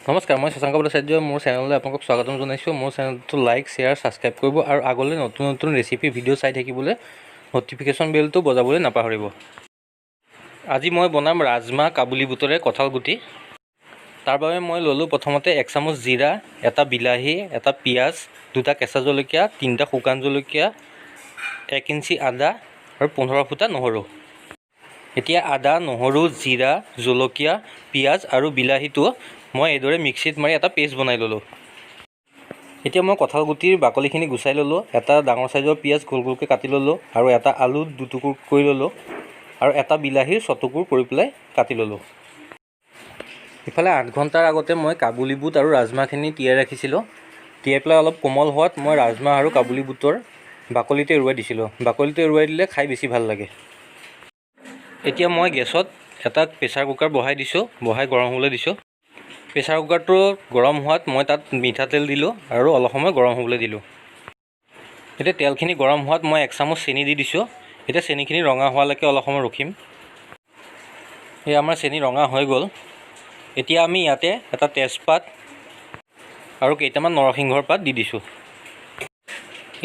নমস্কাৰ, মই শশাংক ভট্টাচাৰ্য। মোৰ চেনেললৈ আপোনালোকক স্বাগতম জনাইছোঁ। মোৰ চেনেলটো লাইক, শ্বেয়াৰ, ছাবস্ক্ৰাইব কৰিব আৰু আগলৈ নতুন নতুন ৰেচিপি ভিডিঅ' চাই থাকিবলৈ ন'টিফিকেশ্যন বেলটো বজাবলৈ নাপাহৰিব। আজি মই বনাম ৰাজমাহ কাবুলী বুটৰে কঁঠাল গুটি। তাৰ বাবে মই ল'লোঁ প্ৰথমতে 1 চামুচ জিৰা, এটা বিলাহী, এটা পিঁয়াজ, 2টা কেঁচা জলকীয়া, 3টা শুকান জলকীয়া, 1 ইঞ্চি আদা আৰু 15 ফুটা নহৰু। এতিয়া আদা, নহৰু, জিৰা, জলকীয়া, পিঁয়াজ আৰু বিলাহীটো মই এইদৰে মিক্সিত মাৰি এটা পেষ্ট বনাই ল'লোঁ। এতিয়া মই কঁঠাল গুটিৰ বাকলিখিনি গুচাই ল'লোঁ। এটা ডাঙৰ চাইজৰ পিঁয়াজ গোল গোলকৈ কাটি ল'লোঁ আৰু এটা আলু দুটুকুৰ কৰি ল'লোঁ আৰু এটা বিলাহীৰ 6 টুকুৰ কৰি পেলাই কাটি ল'লোঁ। ইফালে 8 ঘণ্টাৰ আগতে মই কাবুলী বুট আৰু ৰাজমাহখিনি তিয়াই ৰাখিছিলোঁ। তিয়াই পেলাই অলপ কোমল হোৱাত মই ৰাজমাহ আৰু কাবুলী বুটৰ বাকলিটো এৰুৱাই দিছিলোঁ। বাকলিটো এৰুৱাই দিলে খাই বেছি ভাল লাগে। এতিয়া মই গেছত এটা প্ৰেছাৰ কুকাৰ বহাই দিছোঁ, বহাই গৰম হ'বলৈ দিছোঁ। প্ৰেছাৰ কুকাৰটো গৰম হোৱাত মই তাত মিঠাতেল দিলোঁ আৰু অলপ সময় গৰম হ'বলৈ দিলোঁ। এতিয়া তেলখিনি গৰম হোৱাত মই 1 চামুচ চেনি দি দিছোঁ। এতিয়া চেনিখিনি ৰঙা হোৱালৈকে অলপ সময় ৰখিম। এই আমাৰ চেনি ৰঙা হৈ গ'ল। এতিয়া আমি ইয়াতে এটা তেজপাত আৰু কেইটামান নৰসিংহৰ পাত দি দিছোঁ।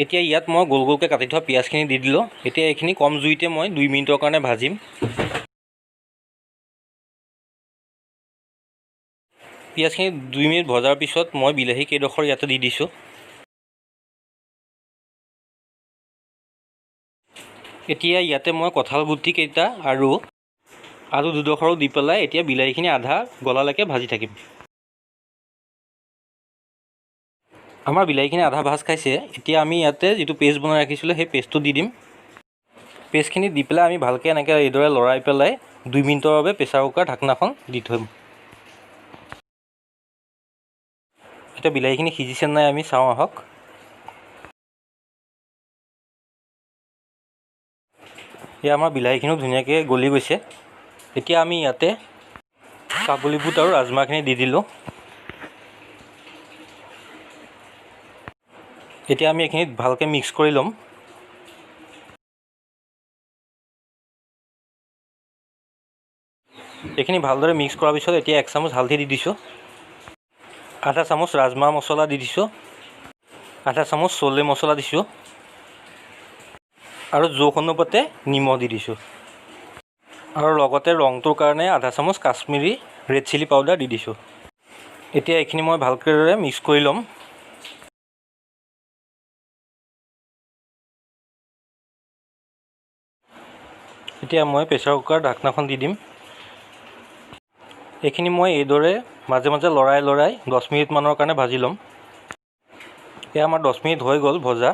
এতিয়া ইয়াত মই গোল গোলকৈ কাটি থোৱা পিঁয়াজখিনি দি দিলোঁ। এতিয়া এইখিনি কম জুইতে মই 2 মিনিটৰ কাৰণে ভাজিম। পিঁয়াজখিনি 2 মিনিট ভজাৰ পিছত মই বিলাহী কেইডোখৰ ইয়াতে দি দিছোঁ। এতিয়া ইয়াতে মই কঁঠাল গুটি কেইটা আৰু আলু দুডোখৰো দি পেলাই এতিয়া বিলাহীখিনি আধা গলালৈকে ভাজি থাকিম। আমাৰ বিলাহীখিনি আধা ভাজ খাইছে। এতিয়া আমি ইয়াতে যিটো পেষ্ট বনাই ৰাখিছিলোঁ, সেই পেষ্টটো দি দিম। পেষ্টখিনি দি পেলাই আমি ভালকৈ এনেকৈ এইদৰে লৰাই পেলাই 2 মিনিটৰ বাবে প্ৰেছাৰ কুকাৰ ঢাকনাখন দি থ'ম। এতিয়া বিলাহীখিনি সিজিছে নাই আমি চাওঁ আহক। এয়া আমাৰ বিলাহীখিনিও ধুনীয়াকৈ গলি গৈছে। এতিয়া আমি ইয়াতে কাবুলী বুট আৰু ৰাজমাহখিনি দি দিলোঁ। এতিয়া আমি এইখিনি ভালকৈ মিক্স কৰি ল'ম। এইখিনি ভালদৰে মিক্স কৰাৰ পিছত এতিয়া 1 চামুচ হালধি দি দিছোঁ, আধা চামুচ ৰাজমাহ মছলা দি দিছোঁ, আধা চামুচ চলে মছলা দিছোঁ আৰু জোখ অনুপাতে নিমখ দি দিছোঁ আৰু লগতে ৰংটোৰ কাৰণে আধা চামুচ কাশ্মীৰী ৰেড চিলি পাউডাৰ দি দিছোঁ। এতিয়া এইখিনি মই ভালদৰে মিক্স কৰি ল'ম। এতিয়া মই প্ৰেছাৰ কুকাৰ ঢাকনাখন দি দিম। এইখিনি মই এইদৰে মাজে মাজে লৰাই লৰাই 10 মিনিটমানৰ কাৰণে ভাজি ল'ম। এয়া আমাৰ 10 মিনিট হৈ গ'ল ভজা।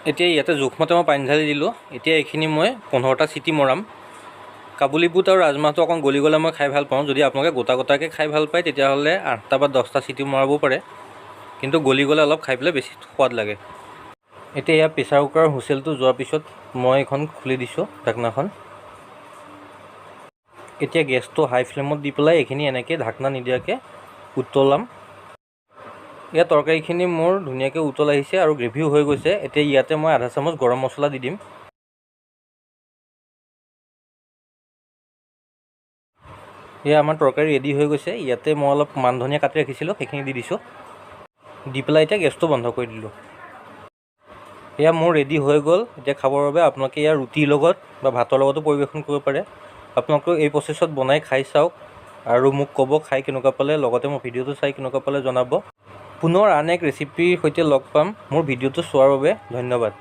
এতিয়া ইয়াতে জোখমতে মই পানী ঢালি দিলোঁ। এতিয়া এইখিনি মই 15টা চিটি মৰাম। কাবুলী বুট আৰু ৰাজমাহটো অকণ গলি গ'লে মই খাই ভাল পাওঁ। যদি আপোনালোকে গোটা গোটাকৈ খাই ভাল পায়, তেতিয়াহ'লে 8টা বা 10টা চিটি মৰাবও পাৰে, কিন্তু গলি গ'লে অলপ খাই পেলাই বেছি সোৱাদ লাগে। এতিয়া ইয়াৰ প্ৰেছাৰ কুকাৰৰ হুইচেলটো যোৱাৰ পিছত মই এইখন খুলি দিছোঁ ঢাকনাখন। এতিয়া গেছটো হাই ফ্লেমত দি পেলাই এইখিনি এনেকৈ ঢাকনা নিদিয়াকৈ উতলাম। ইয়াৰ তৰকাৰীখিনি মোৰ ধুনীয়াকৈ উতল আহিছে আৰু গ্ৰেভিও হৈ গৈছে। এতিয়া ইয়াতে মই আধা চামুচ গৰম মছলা দি দিম। এয়া আমাৰ তৰকাৰী ৰেডি হৈ গৈছে। ইয়াতে মই অলপ মান ধনিয়া কাটি ৰাখিছিলোঁ, সেইখিনি দি দিছোঁ। দি পেলাই এতিয়া গেছটো বন্ধ কৰি দিলোঁ। এয়া মোৰ ৰেডি হৈ গ'ল। এতিয়া খাবৰ বাবে আপোনালোকে ইয়াৰ ৰুটিৰ লগত বা ভাতৰ লগতো পৰিৱেশন কৰিব পাৰে। আপোনালোকেও এই প্ৰচেছত বনাই খাই চাওক আৰু মোক ক'ব খাই কেনেকুৱা পালে, লগতে মোৰ ভিডিঅ'টো চাই কেনেকুৱা পালে জনাব। পুনৰ আন এক ৰেচিপিৰ সৈতে লগ পাম। মোৰ ভিডিঅ'টো চোৱাৰ বাবে ধন্যবাদ।